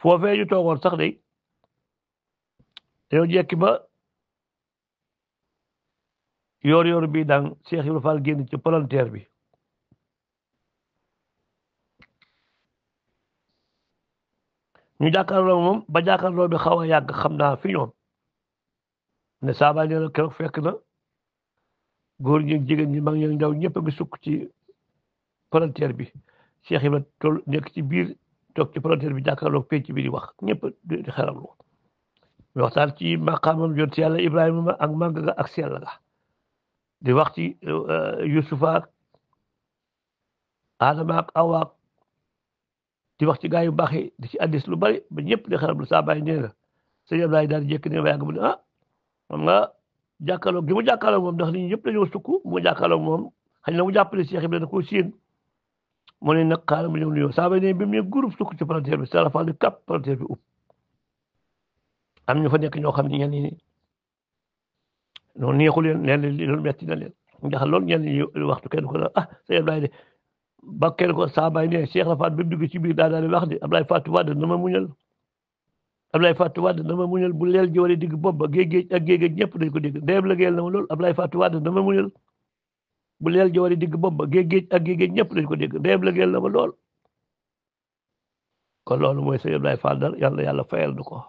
foofee ñu toogoon sax day dañoo jekki ba yoor bii daan Cheikh Ibrahima Fall génn ci palanteer bi ñu jàkkaarloo moom ba jàkkaarloo bi xaw a yàgg xam naa fi ñoom ne saaba nee na keroog fekk na góor ñi jigéen ñi mag ñi ndaw ñëpp a ngi sukk ci palanteer bi Cheikh Ibrahima toll nekk ci biir toog ci palanteer bi jàkkaarloo penc bi di wax ñëpp di xeramlu waxtaan ci maqaamam yonent yàlla Ibrahima ak màgg ga ak sell ga di wax ci Yusufa ak Adama ak Awa di wax ci gaa yu baax yi di ci addis lu bari ba ñëpp di xeramlu saa bàyyi nee na sëñ Abdoulaye daal di jékki ne ba yàgg mu ne xam nga jàkkaarloo gi mu jàkkaarloo moom ndax nit ñi ñëpp dañoo sukk mu jàkkaarloo moom xëy na mu jàppale Cheikh Ibrahima da koo séen mu ne nag xaaral ma ñëw nuyoo saa bàyyi ne bi mu ne groupe sukk ci palanteer bi Sara Fall di kàpp palanteer bi upp am ñu fa nekk ñoo xam ne ñenn ñi noonu neexu leen leen loolu metti na leen ndax loolu ñenn ñi waxtu kenn ko la sëñ Abdoulaye de ba kenn ko saa bàyyi ne Cheikh Rafat bi mu dugg ci biir daal di wax de Abdoulaye Fatou Wade na ma muñal Abdoulaye Fatou Wade na ma muñal bu leel ji wala digg bopp ba géej ak géej ñëpp dañ ko dégg ndeyam liggéeyal na ma loolu Abdoulaye Fatou Wade na ma muñal bu leel ji wala digg bopp ba géej ak géej ñëpp dañ ko dégg ndeyam liggéeyal na ma lool kon loolu mooy sëñ Abdoulaye Fall dal yàlla fayal du ko